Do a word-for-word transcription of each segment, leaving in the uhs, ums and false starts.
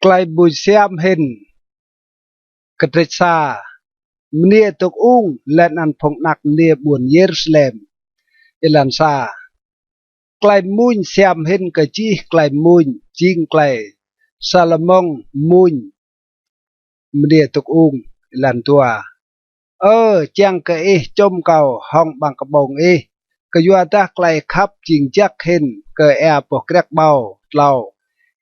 Klei mmuñ siam hĭn. Kdrêč sa. Mniê dôk ung leh anăn phung anak mniê ƀuôn Yêrusalem. Êlan sa. Klei mmuñ siam hĭn kơ jih klei mmuñ jing klei Salômôn mmuñ. Mniê dôk ung. Êlan dua. Ơ, čiăng kơ ih čŭm kâo hŏng ƀăng kƀông ih, kyuadah klei khăp jing jăk hĭn kơ êa boh kriăk ƀâo. Tlâo.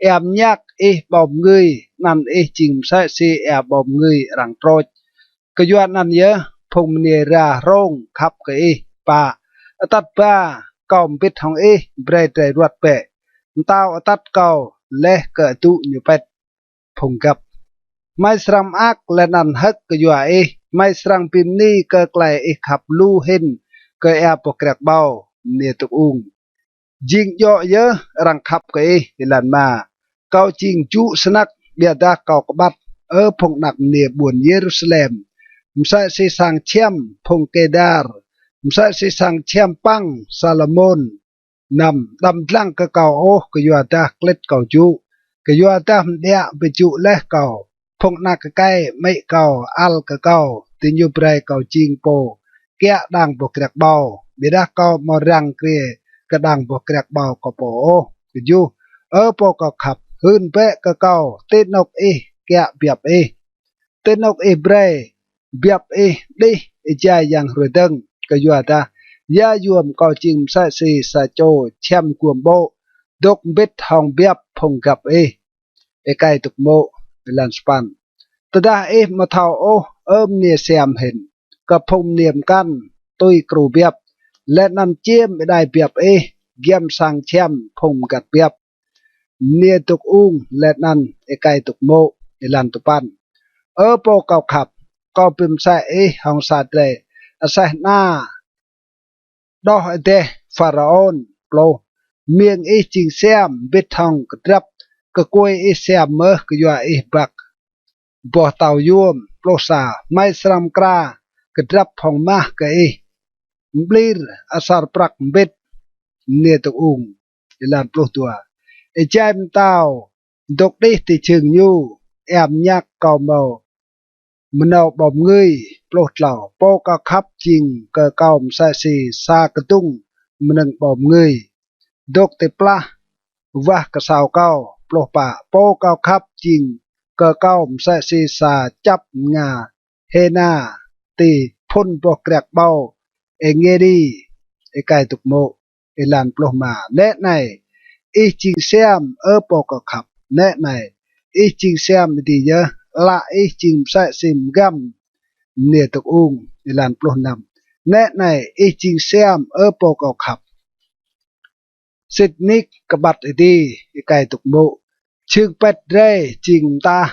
Êa mñak ih ƀâo mngưi, anăn ih jing msĕ si êa ƀâo mngưi arăng trôč. Kyuanăn yơh phung mniê êra hrông khăp kơ ih. Pă. Atăt ba kâo mbĭt hŏng ih, brei drei ruăt bĕ. Mtao atăt kâo leh kơ adŭ ñu pĭt. Phung găp. Hmei srăng mơak leh anăn hơ̆k kyua ih, hmei srăng bi mni kơ klei ih khăp lu hĭn kơ êa boh kriăk ƀâo. Mniê dôk ung. Jing djŏ yơh arăng khăp kơ ih. Êlan êma. Kâo jing jŭ snăk, ƀiădah kâo kƀăt, Ơ phung anak mniê ƀuôn Yêrusalem, msĕ si sang čhiăm phung Kêdar, msĕ si sang čhiăm păng Salômôn. Năm. Đăm dlăng kơ kâo ôh kyuadah klĭt kâo jŭ, kyuadah mđiă bi jŭ leh kâo. Phung anak êkei amĭ kâo ăl kơ kâo, diñu brei kâo jing pô kiă đang boh kriăk ƀâo, ƀiădah kâo amâo răng kriê kơ đang boh kriăk ƀâo kâo pô ôh. Kjuh. Ơ pô kâo khăp, hưn bĕ kơ kâo ti anôk ih kiă biăp ih, ti anôk ih brei biăp ih đih êjai yang hruê dơ̆ng, kyuadah ya yuôm kâo jing msĕ si sa čô čhiăm guôm ƀô̆ dôk mbĭt hŏng biăp phung găp ih. Êkei dôk mô̆. Êlan sa păn. Tơdah ih amâo thâo ôh, Ơ mniê siam hĭn, kơ phung mniê mkăn tui kru biăp, leh anăn čiêm êđai biăp ih, giăm sang čhiăm phung mgăt biăp. Mniê dôk ung leh anăn êkei dôk mô̆. Êlan dua păn. Ơ pô kâo khăp, kâo bi msĕ ih hŏng sa drei aseh ana đoh êdeh Pharaôn. Pluh. Miêng ih jing siam mbĭt hŏng kdrăp, kkuê ih siam mơh kyua ih băk boh tâo yuôm. Pluh sa. Hmei srăng mkra kdrăp hŏng mah kơ ih, mblir asăr prăk mbĭt. Mniê dôk ung. Êlan pluh dua. Êjai mtao dôk đih ti jhưng ñu, êa mñak kâo mâo mnâo ƀâo mngưi. Pluh tlâo. Pô kâo khăp jing kơ kâo msĕ si sa kdŭng mnơ̆ng ƀâo mngưi dôk ti plah wah ksâo kâo. Pluh pă. Pô kâo khăp jing kơ kâo msĕ si sa čăp mnga hêna ti phŭn boh kriăk ƀâo Êngêdi. Êkei dôk mô̆. Êlan pluh êma. Nĕ anei, ih jing siam, Ơ pô kâo khăp. Nĕ anei, ih jing siam êdi yơh, ală ih jing msĕ si mgăm. Mniê dôk ung. Êlan pluh năm. Nĕ anei, ih jing siam, Ơ pô kâo khăp. Sĭt nik kƀăt êdi. Êkei dôk mô̆. Jhưng pĭt drei jing mtah,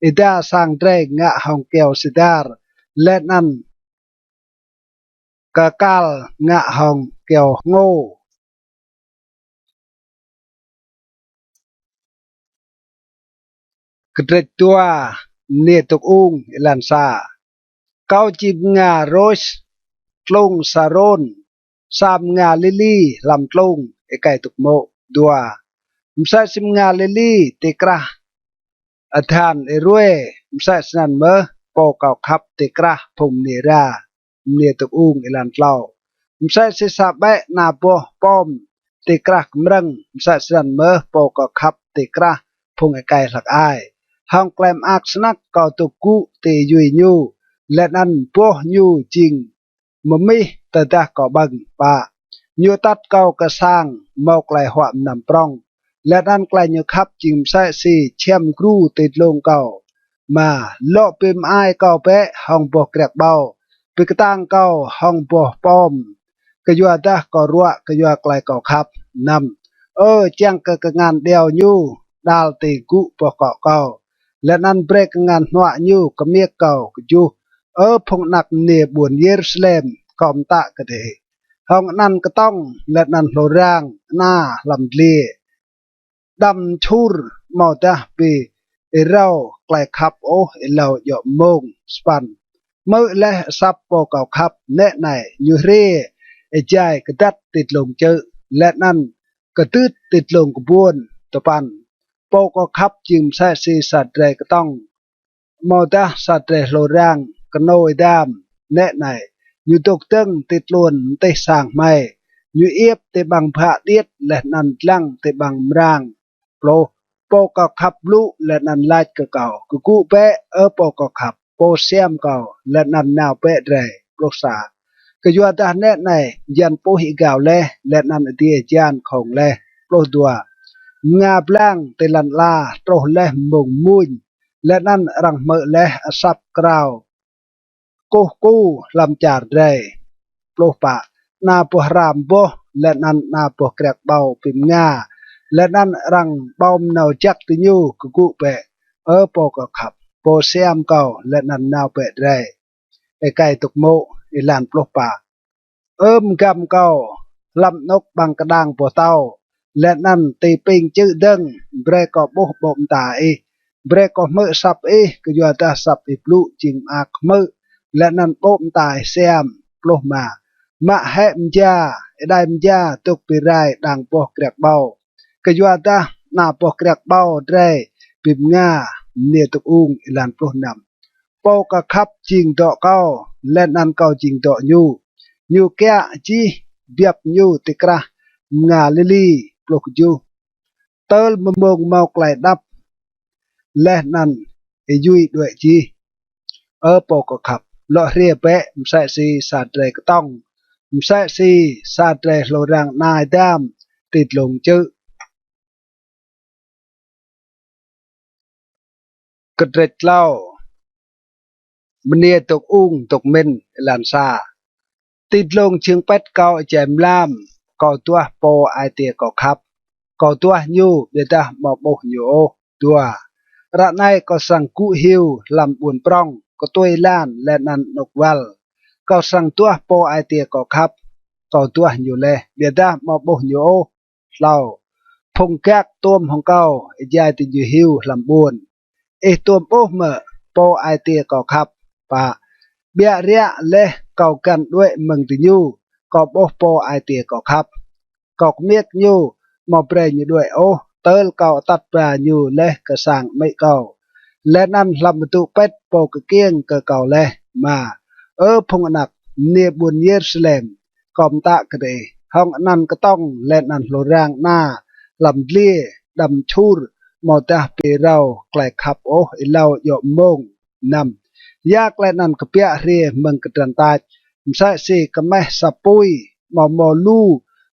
êda sang drei ngă hŏng kyâo sêdar, leh anăn kơkal ngă hŏng kyâo hngô. Kdrêč dua. Mniê dôk ung. Êlan sa. Kâo jing mnga rôs tlung Sarôn, sa mnga lili hlăm tlung. Êkei dôk mô̆. Dua. Msĕ si mnga lili ti krah adhan êruê, msĕ snăn mơh pô kâo khăp ti krah phung mniê êra. Mniê dôk ung. Êlan tlâo. Msĕ si sa ƀĕ ana boh pom ti krah kmrơ̆ng, msĕ snăn mơh pô kâo khăp ti krah phung êkei hlăk ai. Hŏng klei mơak snăk kâo dôk gŭ ti êyui ñu, leh anăn boh ñu jing mmih tơdah kâo ƀơ̆ng. Pă. Ñu atăt kâo kơ sang mâo klei huă mnăm prŏng, leh anăn klei ñu khăp jing msĕ si čhiăm gru ti dlông kâo. Êma. Lŏ bi mơai kâo bĕ hŏng boh kriăk ƀâo, bi ktang kâo hŏng boh pom, kyuadah kâo ruă kyua klei kâo khăp. Năm. Ơ, čiăng kơ kngan điâo ñu đal ti gŭ boh kŏ kâo, leh anăn brei kngan hnuă ñu kmiêk kâo. Kjuh. Ơ phung anak mniê ƀuôn Yêrusalem, kâo mtă kơ diih hŏng anăn ktŏng leh anăn hlô rang ana hlăm dliê, đăm čhur amâodah bi êrâo klei khăp ôh êlâo djŏ mmông. Sa păn. Hmư̆ leh asăp pô kâo khăp. Nĕ anei, ñu hriê êjai kdăt ti dlông čư̆, leh anăn kdưt ti dlông kbuôn. Dua păn. Pô kâo khăp jing msĕ si sa drei ktŏng, amâodah sa drei hlô rang knô êdam. Nĕ anei, ñu dôk dơ̆ng ti tluôn mtih sang hmei, ñu iêp ti ƀăng bhă điêt leh anăn dlăng ti ƀăng mrang. Pluh. Pô kâo khăp blŭ leh anăn lač kơ kâo, kgŭ bĕ, Ơ pô kâo khăp, pô siam kâo, leh anăn nao bĕ drei. Pluh sa. Kyuadah nĕ anei, yan puih êgao leh, leh anăn adiê hjan không leh. Pluh dua. Mnga blang ti lăn ala truh leh mmông mmuñ, leh anăn arăng hmư̆ leh asăp krao kkuh ku hlăm čar drei. Pluh pă. Ana boh hra mboh, leh anăn ana boh kriăk ƀâo bi mnga, leh anăn arăng ƀâo mnâo jăk diñu. Kgŭ bĕ, Ơ pô kâo khăp, pô siam kâo, leh anăn nao bĕ drei. Êkei dôk mô̆. Êlan pluh pă. Ơ mgăm kâo, hlăm anôk ƀăng kđang boh tâo, leh anăn ti ping čư̆ dơ̆ng, brei kâo ƀuh ƀô̆ mta ih, brei kâo hmư̆ asăp ih, kyuadah asăp ih blŭ jing mơak hmư̆, leh anăn ƀô̆ mta ih siam. Pluh êma. Mă hĕ mja, êđai mja dôk bi rai đang boh kriăk ƀâo, kyuadah ana boh kriăk ƀâo drei bi mnga. Mniê dôk ung. Êlan pluh năm. Pô kâo khăp jing dŏ kâo, leh anăn kâo jing dŏ ñu. Ñu kiă jih biăp ñu ti krah mnga lili. Pluh kjuh. Tơl mmông mâo klei êđăp, leh anăn êyui đuĕ jih. Ơ pô kâo khăp, lŏ hriê bĕ msĕ si sa drei ktŏng, msĕ si sa drei hlô rang ana êdam ti dlông čư̆. Kdrêč tlâo. Mniê dôk ung dôk mĭn. Êlan sa. Ti dlông jhưng pĭt kâo êjai mlam, kâo duah pô ai tiê kâo khăp. Kâo duah ñu, ƀiădah amâo ƀuh ñu ôh. Dua. Ară anei kâo srăng gŭ hiu hlăm ƀuôn prŏng, ktuê êlan, leh anăn anôk wăl. Kâo srăng duah pô ai tiê kâo khăp. Kâo duah ñu leh, ƀiădah amâo ƀuh ñu ôh. Tlâo. Phung gak tuôm hŏng kâo, êjai diñu hiu hlăm ƀuôn. Ih tuôm ƀuh mơ̆ pô ai tiê kâo khăp? Pă. Ƀiă riă leh kâo găn đuĕ mơ̆ng diñu, kâo ƀuh pô ai tiê kâo khăp. Kâo kmiêk ñu, amâo brei ñu đuĕ ôh, tơl kâo atăt ba ñu leh kơ sang amĭ kâo, leh anăn hlăm adŭ pĭt pô kkiêng kơ kâo leh. Êma. Ơ phung anak mniê ƀuôn Yêrusalem, kâo mtă kơ diih, hŏng anăn ktŏng leh anăn hlô rang ana hlăm dliê, đăm čhur amâodah bi rao klei khăp ôh êlâo djŏ mmông. Năm. Ya klei anăn kbiă hriê mơ̆ng kdrăn tač, msĕ si kmeh sa pui, amâo mâo lu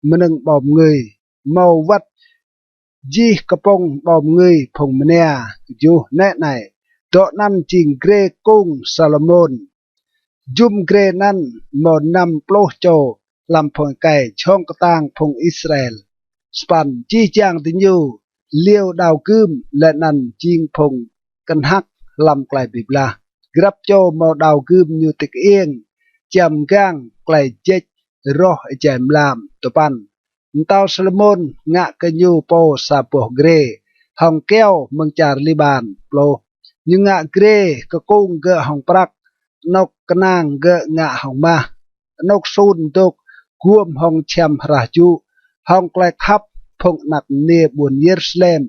mnơ̆ng ƀâo mngưi, mâo wăt jih kpŭng ƀâo mngưi phung mnia. Kjuh. Nĕ anei, dŏ anăn jing grê kông Salômôn. Jŭm grê anăn mâo năm pluh čô hlăm phung êkei jhŏng ktang phung Israel. Sa păn. Jih jang diñu liêu đao gưm, leh anăn jing phung knhăk hlăm klei bi blah. Grăp čô mâo đao gưm ñu ti kơiêng, čiăng mgang klei jêč roh êjai mlam. Dua păn. Mtao Salômôn ngă kơ ñu pô sa boh grê hŏng kyâo mơ̆ng čar Liƀan. Pluh. Ñu ngă grê kkung gơ̆ hŏng prăk, anôk knang gơ̆ ngă hŏng mah, anôk sun dôk guôm hŏng čhiăm hrah jŭ. Hŏng klei khăp phung anak mniê ƀuôn Yêrusalem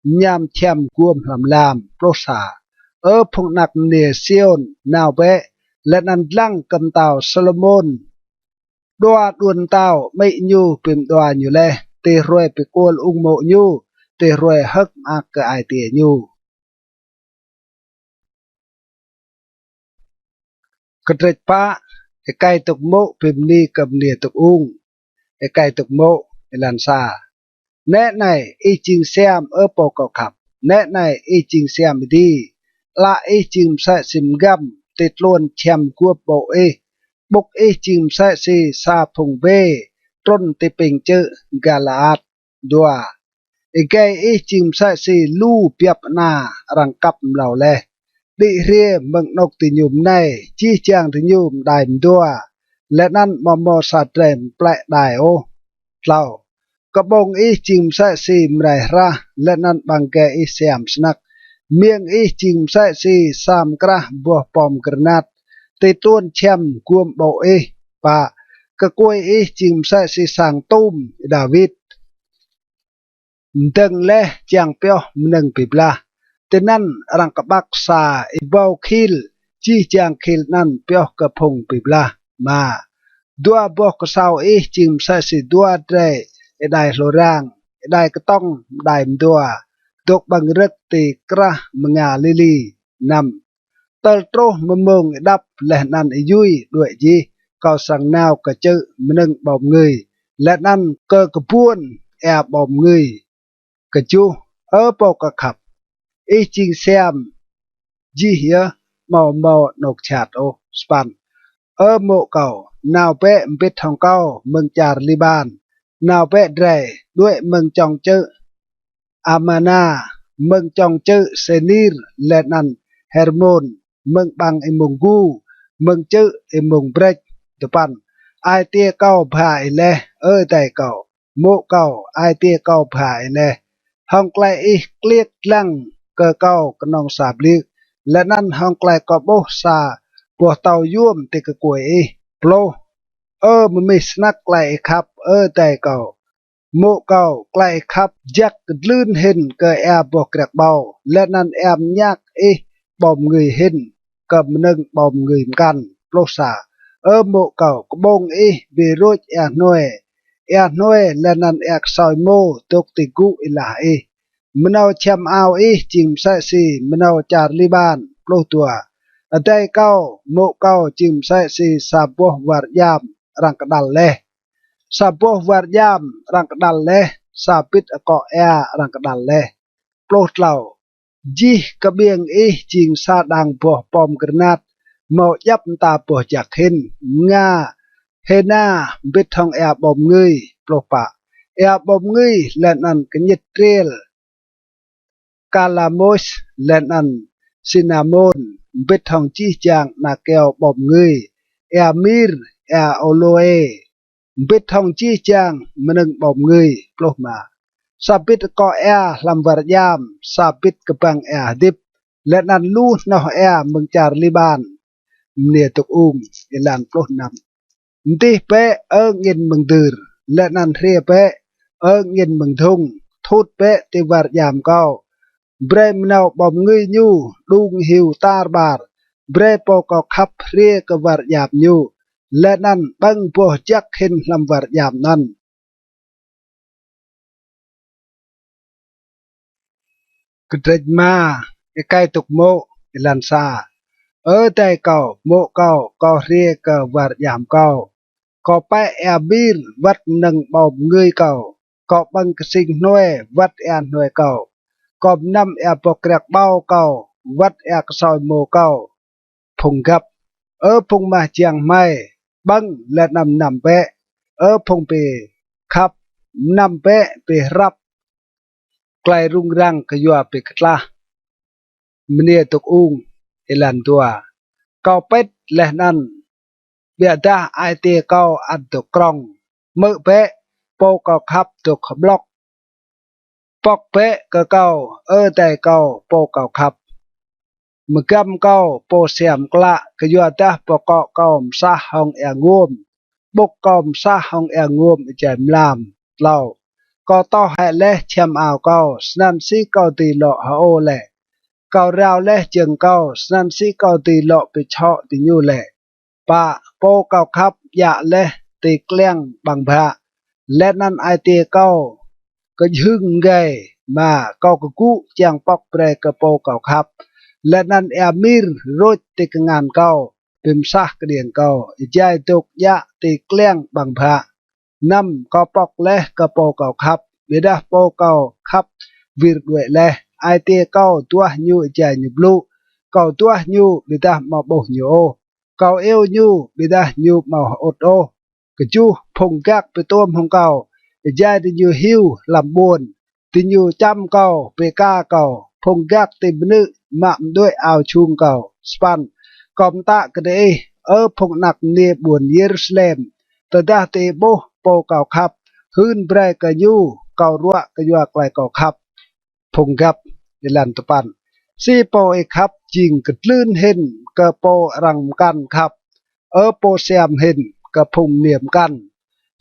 mñam čhiăm guôm hlăm lam. Pluh sa. Ơ phung anak mniê Siôn, nao bĕ, leh anăn dlăng kơ mtao Salômôn. Đua đuôn mtao amĭ ñu bi mđua ñu leh, ti hruê bi kuôl ung mô̆ ñu, ti hruê hơ̆k mơak kơ ai tiê ñu. Kdrêč pă. Êkei dôk mô̆ bi mni kơ mniê dôk ung. Êkei dôk mô̆. Êlan sa. Nĕ anei, ih jing siam, Ơ pô kâo khăp. Nĕ anei, ih jing siam êdi. Ală ih jing msĕ si mgăm ti tluôn čhiăm guôp ƀô̆ ih. Ƀŭk ih jing msĕ si sa phung bê trŭn ti ping čư̆ Galaat. Dua. Êgei ih jing msĕ si lu biăp ana arăng kăp mlâo leh. Đĭ hriê mơ̆ng anôk diñu mnei, jih jang diñu mđai mdua, leh anăn amâo mâo sa drei mplĕ đai ôh. Tlâo. Kƀông ih jing msĕ si mrai hrah, leh anăn ƀăng êgei ih siam snăk. Miêng ih jing msĕ si sa mkrah boh pomgranat ti tluôn čhiăm guôm ƀô̆ ih. Pă. Kkuê ih jing msĕ si sang tum Y-Đawit. mdơ̆ng leh čiăng pioh mnơ̆ng bi blah. Tinăn arăng kƀăk sa êbâo khil, jih jang khil anăn pioh kơ phung bi blah. Êma. Dua boh ksâo ih jing msĕ si dua drei êđai hlô rang, êđai ktŏng mđai mdua, dôk ƀơ̆ng rơ̆k ti krah mnga lili. Năm. Tơl truh mmông êđăp leh anăn êyui đuĕ jih, kâo srăng nao kơ čư̆ mnơ̆ng ƀâo mngưi, leh anăn kơ kbuôn êa ƀâo mngưi. Kjuh. Ơ pô kâo khăp, ih jing siam jih yơh, amâo mâo anôk jhat ôh. Sa păn. Ơ mô̆ kâo, nao bĕ mbĭt hŏng kâo mơ̆ng čar Liƀan. Nao bĕ drei, đuĕ mơ̆ng čŏng čư̆ Amana, mơ̆ng čŏng čư̆ Sênir, leh anăn Hermôn, mơ̆ng ƀăng êmông gu, mơ̆ng čư̆ êmông brêč. Dua păn. Ai tiê kâo bha ih leh, ơ adei kâo, mô̆ kâo, ai tiê kâo bha ih leh. Hŏng klei ih kliêk dlăng kơ kâo knŏng sa bliư̆, leh anăn hŏng klei kâo ƀuh sa boh tâo yuôm ti kkuê ih. Pluh. Ơ mmih snăk klei ih khăp, ơ adei kâo, mô̆ kâo, klei ih khăp jăk kdlưn hĭn kơ êa boh kriăk ƀâo, leh anăn êa mñak ih ƀâo mngưi hĭn kơ mnơ̆ng ƀâo mngưi mkăn. Pluh sa. Ơ mô̆ kâo, kƀông ih bi rôč êa hnuê, êa hnuê leh anăn êa ksâo êmô dôk ti gŭ êlah ih. Mnâo čhiăm ao ih jing msĕ si mnâo čar Liƀan. Pluh dua. Adei kâo, mô̆ kâo jing msĕ si sa boh war djam arăng kđăl leh. Sa boh war djam arăng kđăl leh, sa bĭt akŏ êa arăng kđăl leh. Pluh tlâo. Jih kƀiêng ih jing sa đang boh pom granat mâo djăp mta boh jăk hĭn, mnga hêna mbĭt hŏng êa ƀâo mngưi. Pluh pă. Êa ƀâo mngưi leh anăn kñĭt triêl kalamôs leh anăn sinamôn, mbĭt hŏng jih jang ana kyâo ƀâo mngưi, êa mir, êa ôlôê, mbĭt hŏng jih jang mnơ̆ng ƀâo mngưi. Pluh êma. Sa bĭt akŏ êa hlăm war djam, sa bĭt kbăng êa hdĭp, leh anăn lu hnoh êa mơ̆ng čar Liƀan. Mniê dôk ung. Êlan pluh năm. Mdih bĕ, ơ angĭn mơ̆ng dưr, leh anăn hriê bĕ, ơ angĭn mơ̆ng dhŭng, thut bĕ ti war djam kâo. Brei mnâo ƀâo mngưi ñu đung hiu tar ƀar. Brei pô kâo khăp hriê kơ war djam ñu, leh anăn ƀơ̆ng boh jăk hĭn hlăm war djam anăn. Kdrêč êma. Êkei dôk mô̆. Êlan sa. Ơ adei kâo, mô̆ kâo, kâo hriê kơ war djam kâo. Kâo pĕ êa mir wăt mnơ̆ng ƀâo mngưi kâo. Kâo ƀơ̆ng ksing hnuê wăt êa hnuê kâo. Kâo mnăm êa boh kriăk ƀâo kâo wăt êa ksâo êmô kâo. Phung găp. Ơ phung mah jiăng hmei, ƀơ̆ng leh anăn mnăm bĕ. Ơ phung bi khăp, mnăm bĕ bi hrăp klei rŭng răng kyua bi ktlah. Mniê dôk ung. Êlan dua. Kâo pĭt leh anăn ƀiădah ai tiê kâo ăt dôk krŏng. Hmư̆ bĕ, pô kâo khăp dôk hƀlŏk. Pŏk bĕ kơ kâo, ơ adei kâo, pô kâo khăp. Mgăm kâo, pô siam klă, kyuadah boh kŏ kâo msah hŏng êa nguôm. Ƀŭk kâo msah hŏng êa nguôm êjai mlam. Tlâo. Kâo toh hĕ leh čhiăm ao kâo, snăn si kâo dưi lŏ hơô lĕ? Kâo rao leh jơ̆ng kâo, snăn si kâo dưi lŏ bi čhŏ diñu lĕ? Pă. Pô kâo khăp djă leh ti kliăng ƀăng bhă, leh anăn ai tiê kâo kjhưng mgei. Êma. Kâo kgŭ čiăng pŏk brei kơ pô kâo khăp, leh anăn êa mir rôč ti kngan kâo bi msah kđiêng kâo. Êjai dôk djă ti kliăng ƀăng bhă. Năm. Kâo pŏk leh kơ pô kâo khăp, ƀiădah pô kâo khăp wir đuĕ leh. Ai tiê kâo duah ñu êjai ñu blŭ. Kâo duah ñu, ƀiădah amâo ƀuh ñu ôh. Kâo iêu ñu, ƀiădah ñu amâo hơŭt ôh. Kjuh. Phung gak bi tuôm hŏng kâo, êjai diñu hiu hlăm ƀuôn, diñu čăm kâo, bi êka kâo. Phung gak ti mnư̆ mă mđuĕ ao jhung kâo. Sa păn. Kâo mtă kơ diih, ơ phung anak mniê ƀuôn Yêrusalem, tơdah diih ƀuh pô kâo khăp, hưn brei kơ ñu kâo ruă kyua klei kâo khăp. Phung găp. Êlan dua păn. Si pô ih khăp jing kdlưn hĭn kơ pô arăng mkăn khăp, ơ pô siam hĭn kơ phung mniê mkăn.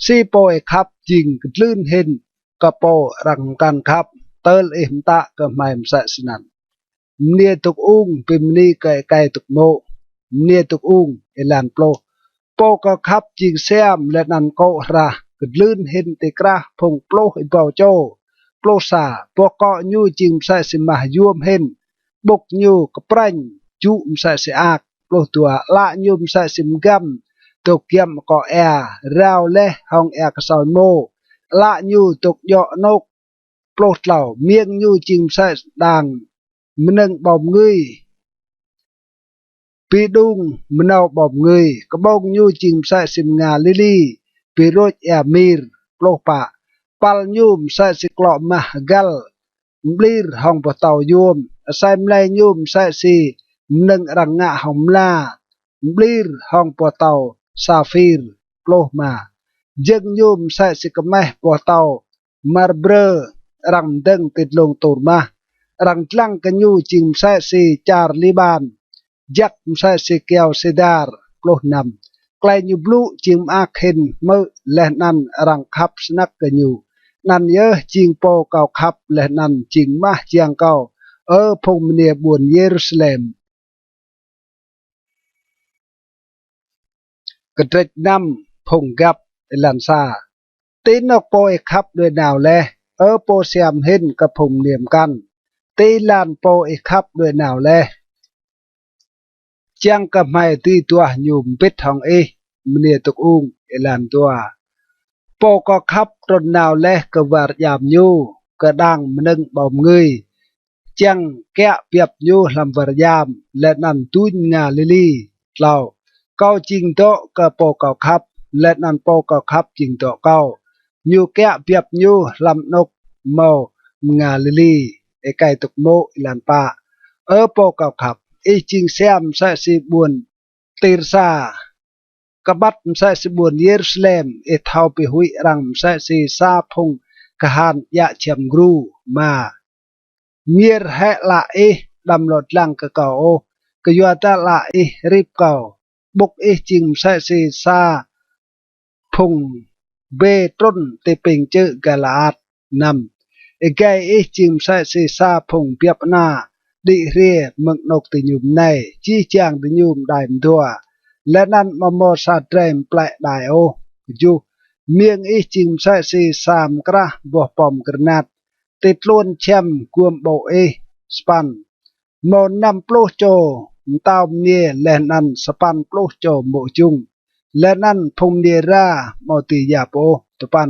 Si pô ih khăp jing kdlưn hĭn kơ pô arăng mkăn khăp, tơl ih mtă kơ hmei msĕ snăn. Mniê dôk ung bi mni kơ êkei dôk mô̆. Mniê dôk ung. Êlan pluh. Pô kâo khăp jing siam leh anăn kô̆ hrah, kdlưn hĭn ti krah phung pluh êbâo čô. Pluh sa. Boh kŏ ñu jing msĕ si mah yuôm hĭn, ƀŭk ñu kprêñ, jŭ msĕ si ak. Pluh dua. Ală ñu msĕ si mgăm dôk giăm akŏ êa, rao leh hŏng êa ksâo êmô. Ală ñu dôk djŏ anôk. Pluh tlâo. Miêng ñu jing msĕ đang mnơ̆ng ƀâo mngưi, bi đung mnâo ƀâo mngưi. Kƀông ñu jing msĕ si mnga lili, bi rôč êa mir. Pluh pă. Păl ñu msĕ si klŏ mah găl, mblir hŏng boh tâo yuôm. Asei mlei ñu msĕ si mnơ̆ng arăng ngă hŏng mla, mblir hŏng boh tâo saphir. Pluh êma. Jơ̆ng ñu msĕ si kmeh boh tâo marbrơ arăng mdơ̆ng ti dlông tur mah. Arăng dlăng kơ ñu jing msĕ si čar Liƀan, jăk msĕ si kyâo sêdar. Pluh năm. Klei ñu blŭ jing mơak hĭn hmư̆, leh anăn arăng khăp snăk kơ ñu. Anăn yơh jing pô kâo khăp leh anăn jing mah jiăng kâo, Ơ phung mniê ƀuôn Yêrusalem. Kdrêč năm. Phung găp. Êlan sa. Ti anôk pô ih khăp đuĕ nao leh, Ơ pô siam hĭn kơ phung mniê mkăn? Ti êlan pô ih khăp đuĕ nao leh, čiăng kơ hmei dưi duah ñu mbĭt hŏng ih? Mniê dôk ung. Êlan dua. Pô kâo khăp trŭn nao leh kơ war djam ñu, kơ đang mnơ̆ng ƀâo mngưi, čiăng kiă biăp ñu hlăm war djam, leh anăn duñ mnga lili. Tlâo. Kâo jing dŏ kơ pô kâo khăp, leh anăn pô kâo khăp jing dŏ kâo. Ñu kiă biăp ñu hlăm anôk mâo mnga lili. Êkei dôk mô̆. Êlan pă. Ơ pô kâo khăp, ih jing siam msĕ si ƀuôn Tirsa, kƀăt msĕ si ƀuôn Yêrusalem. Ih thâo bi huĭ arăng msĕ si sa phung kahan djă čhiăm gru. Êma. Mir hĕ ală ih, đăm lŏ dlăng kơ kâo ôh, kyuadah ală ih hrip kâo. Ƀŭk ih jing msĕ si sa phung bê trŭn ti ping čư̆ Galaat. Năm. Êgei ih jing msĕ si sa phung biăp ana đĭ hriê mơ̆ng anôk diñu mnei, jih jang diñu mđai mdua, leh anăn amâo mâo sa drei mplĕ đai ôh. Kjuh. Miêng ih jing msĕ si sa mkrah boh pom granat ti tluôn čhiăm guôm ƀô̆ ih. Sa păn. Mâo năm pluh čô mtao mniê leh anăn sa păn pluh čô mô̆ jŭng, leh anăn phung mniê êra amâo dưi yap ôh. Dua păn.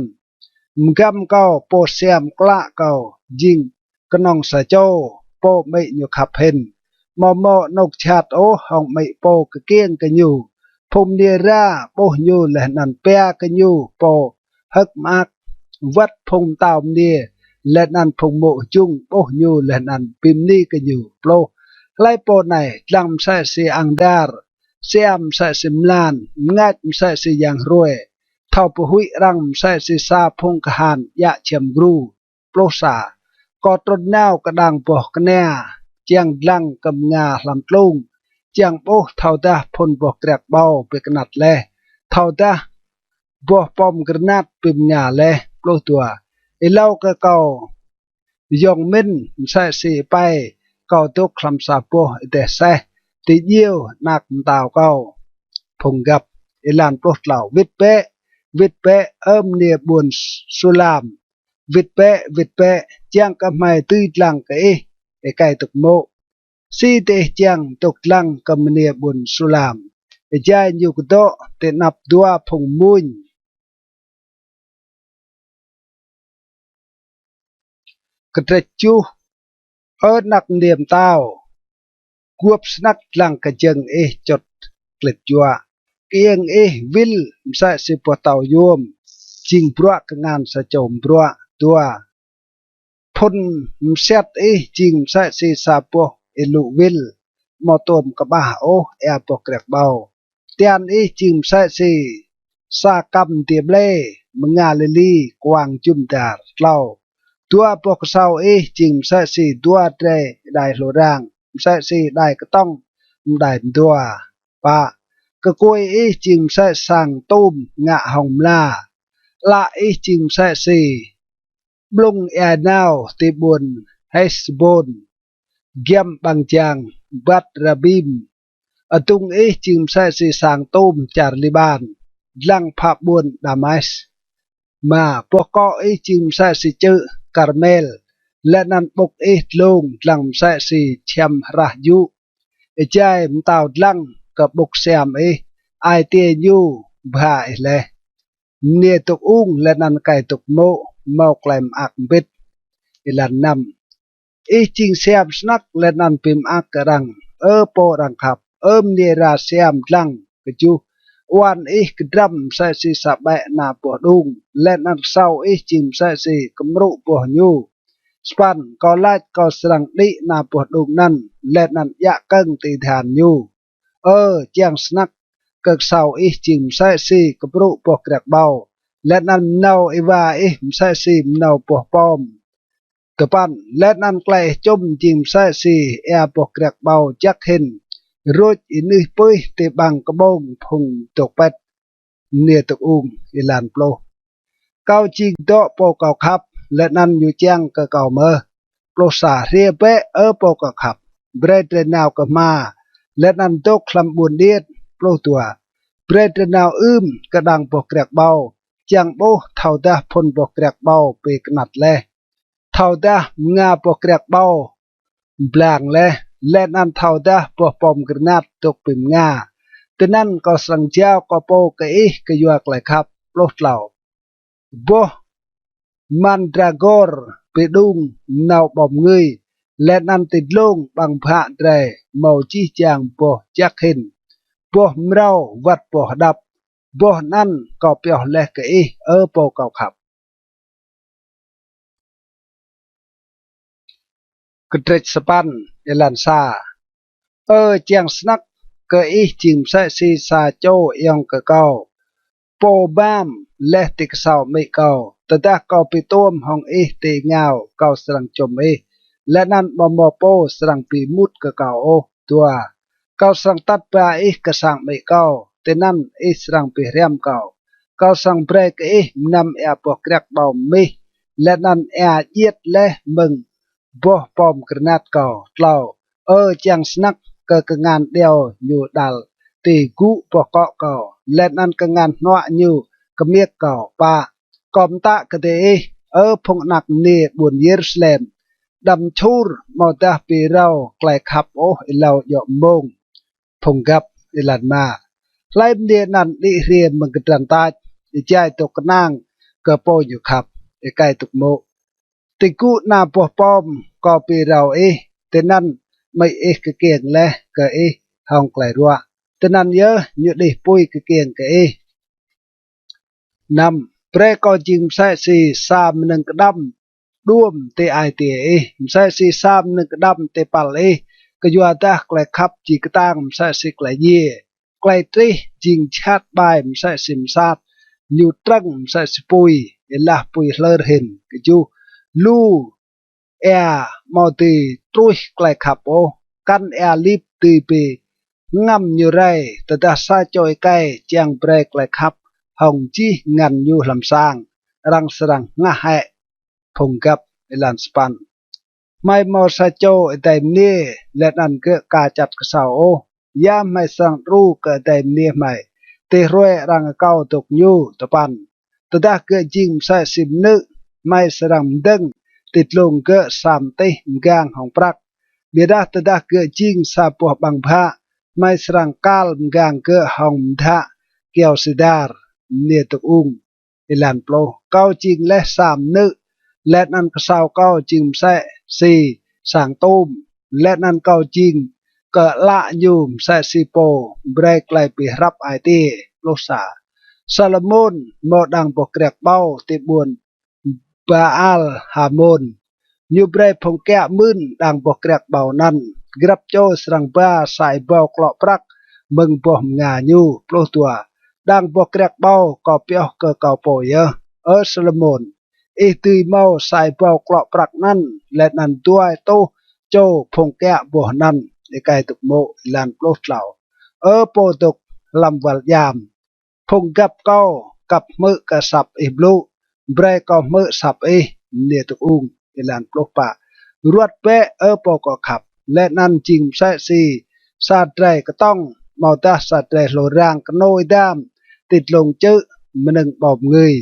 Mgăm kâo, pô siam klă kâo, jing knŏng sa čô, pô amĭ ñu khăp hĭn. Amâo mâo anôk jhat ôh hŏng amĭ pô kkiêng kơ ñu. Phung mniê êra ƀuh ñu leh anăn pia kơ ñu pô hơ̆k mơak. Wăt phung mtao mniê leh anăn phung mô̆ jŭng ƀuh ñu leh anăn bi mni kơ ñu. Pluh. Hlei pô anei dlăng msĕ si ang dar, siam msĕ si mlan, mngač msĕ si yang hruê, thâo bi huĭ arăng msĕ si sa phung kahan djă čhiăm gru. Pluh sa. Kâo trŭn nao kơ đang boh knia, čiăng dlăng kơ mnga hlăm tlung, čiăng ƀuh thâodah phŭn boh kriăk ƀâo bi knăt leh, thâodah boh pom granat bi mnga leh. Pluh dua. Êlâo kơ kâo yŏng mĭn msĕ si êpei, kâo dôk hlăm sa boh êdeh aseh ti djiêu anak mtao kâo. Phung găp. Êlan pluh tlâo. Wĭt bĕ, wĭt bĕ, Ơ mniê ƀuôn Sulam, wĭt bĕ, wĭt bĕ, čiăng kơ hmei dưi dlăng kơ ih. Êkei dôk mô̆. Si diih čiăng dôk dlăng kơ mniê ƀuôn Sulam, êjai ñu kdŏ ti anăp dua phung mmuñ? Kdrêč kjuh. Ơ anak mniê mtao, guôp snăk dlăng kơ jơ̆ng ih čŭt klĭt juă, kơiêng ih wĭl msĕ si boh tâo yuôm, jing bruă kngan sa čô mbruă. Dua. Phŭn msiăt ih jing msĕ si sa boh êlŭ wĭl, amâo tuôm kƀah ôh êa boh kriăk ƀâo. Tian ih jing msĕ si sa kăm mdiê ƀlê, mnga lili kuang jŭm dar. Tlâo. Dua boh ksâo ih jing msĕ si dua drei êđai hlô rang, msĕ si êđai ktŏng mđai mdua. Pă. Kkuê ih jing msĕ sang tum ngă hŏng mla. Ală ih jing msĕ si Blŭng êa nao ti ƀuôn Hêsbôn, giăm ƀăng jang Bat Rabim. Adŭng ih jing msĕ si sang tum čar Liƀan, dlăng phă ƀuôn Damas. Êma, boh kŏ ih jing msĕ si čư̆ Karmel, leh anăn ƀŭk ih dlông dlăng msĕ si čhiăm hrah jŭ. Êjai mtao dlăng kơ ƀŭk siam ih, ai tiê ñu bha ih leh. Mniê dôk ung leh anăn êkei dôk mô̆ mâo klei mơak mbĭt. Êlan năm. Ih jing siam snăk leh anăn bi mơak kơ arăng, Ơ pô arăng khăp, Ơ mniê êra siam dlăng. Kjuh. Awan ih kdrăm msĕ si sa ƀĕ ana boh đung, leh anăn ksâo ih jing msĕ si kmrŭ boh ñu. Sa păn. Kâo lač kâo srăng đĭ ana boh đung anăn, leh anăn djă kơ̆ng ti adhan ñu. Ơ, čiăng snăk kơ ksâo ih jing msĕ si kmrŭ boh kriăk ƀâo, leh anăn mnâo êwa ih msĕ si mnâo boh pom. Dua păn. Leh anăn klei ih čŭm jing msĕ si êa boh kriăk ƀâo jăk hĭn, rôč ênưih pưih ti ƀăng kƀông phung dôk pĭt. Mniê dôk ung. Êlan pluh. Kâo jing dŏ pô kâo khăp, leh anăn ñu čiăng kơ kâo mơh. Pluh sa. Hriê bĕ, Ơ pô kâo khăp, brei drei nao kơ hma, leh anăn dôk hlăm ƀuôn điêt. Pluh dua. Brei drei nao ưm kơ đang boh kriăk ƀâo, čiăng ƀuh thâodah phŭn boh kriăk ƀâo bi knăt leh, thâodah mnga boh kriăk ƀâo mblang leh, leh anăn thâodah boh pom granat dôk bi mnga. Tinăn kâo srăng jao kâo pô kơ ih kyua klei khăp. Pluh tlâo. Boh mandragôr bi đung mnâo ƀâo mngưi, leh anăn ti dlông ƀăng bhă drei mâo jih jang boh jăk hĭn, boh mrâo wăt boh hđăp. Boh anăn kâo pioh leh kơ ih, Ơ pô kâo khăp. Kdrêč sa păn. Êlan sa. Ơ, čiăng snăk kơ ih jing msĕ si sa čô ayŏng kơ kâo, pô bam leh ti ksâo amĭ kâo. Tơdah kâo bi tuôm hŏng ih ti êngao, kâo srăng čŭm ih, leh anăn amâo mâo pô srăng bi êmut kơ kâo ôh. Dua. Kâo srăng atăt ba ih kơ sang amĭ kâo, tinăn ih srăng bi hriăm kâo. Kâo srăng brei kơ ih mnăm êa boh kriăk ƀâo mmih, leh anăn êa djiêt leh mơ̆ng boh pom granat kâo. Tlâo. Ơ, čiăng snăk kơ kngan điâo ñu đăl ti gŭ boh kŏ kâo, leh anăn kngan hnuă ñu kmiêk kâo. Pă. Kâo mtă kơ diih, Ơ phung anak mniê ƀuôn Yêrusalem, đăm čhur amâodah bi râo klei khăp ôh êlâo djŏ mmông. Phung găp. Êlan êma. Hlei mniê anăn đĭ hriê mơ̆ng kdrăn tač, êjai dôk knang kơ pô ñu khăp? Êkei dôk mô̆. Ti gŭ ana boh pom kâo bi râo ih, tinăn amĭ ih kkiêng leh kơ ih hŏng klei ruă, tinăn yơh ñu đih pui kkiêng kơ ih. Năm. Brei kâo jing msĕ si sa mnơ̆ng kđăm đuôm ti ai tiê ih, msĕ si sa mnơ̆ng kđăm ti păl ih, kyuadah klei khăp jing ktang msĕ si klei djiê, klei trih jing jhat ƀai msĕ si msat, ñu trơ̆ng msĕ si pui, êlah pui hlơr hĭn. Kjuh. Lu êa amâo dưi truih klei khăp ôh, kăn êa lip dưi bi hngăm ñu rei. Tơdah sa čô êkei čiăng brei klei khăp hŏng jih ngăn ñu hlăm sang, arăng srăng hngah hĕ. Phung găp. Êlan sa păn. Hmei mâo sa čô adei mniê, leh anăn gơ̆ ka čăt ksâo ôh. Ya hmei srăng đru kơ adei mniê hmei ti hruê arăng akâo dôk ñu? Dua păn. Tơdah gơ̆ jing msĕ si mnư̆, hmei srăng mdơ̆ng ti dlông gơ̆ sa mtih mgang hŏng prăk. Ƀiădah tơdah gơ̆ jing sa boh ƀăng bhă, hmei srăng kal mgang gơ̆ hŏng mdhă kyâo sidar. Mniê dôk ung. Êlan pluh. Kâo jing leh sa mnư̆, leh anăn ksâo kâo jing msĕ si sang tum, leh anăn kâo jing kơ ală ñu msĕ si pô brei klei bi hrăp ai tiê. Pluh sa. Salômôn mâo đang boh kriăk ƀâo ti ƀuôn Baal-Hamôn. Ñu brei phung kiă mưn đang boh kriăk ƀâo anăn. Grăp čô srăng ba sa êbâo klŏ prăk mơ̆ng boh mnga ñu. Pluh dua. Đang boh kriăk ƀâo kâo pioh kơ kâo pô yơh, Ơ Salômôn. Ih dưi mâo sa êbâo klŏ prăk anăn, leh anăn dua êtuh čô phung kiă boh anăn. Êkei dôk mô̆. Êlan pluh tlâo. Ơ pô dôk hlăm wăl djam, phung găp kâo kăp hmư̆ kơ asăp ih blŭ, brei kâo hmư̆ asăp ih. mniê dôk ung. Êlan pluh pă. Ruăt bĕ, Ơ pô kâo khăp, leh anăn jing msĕ si sa drei ktŏng, amâodah sa drei hlô rang knô êdam ti dlông čư̆ mnơ̆ng ƀâo mngưi.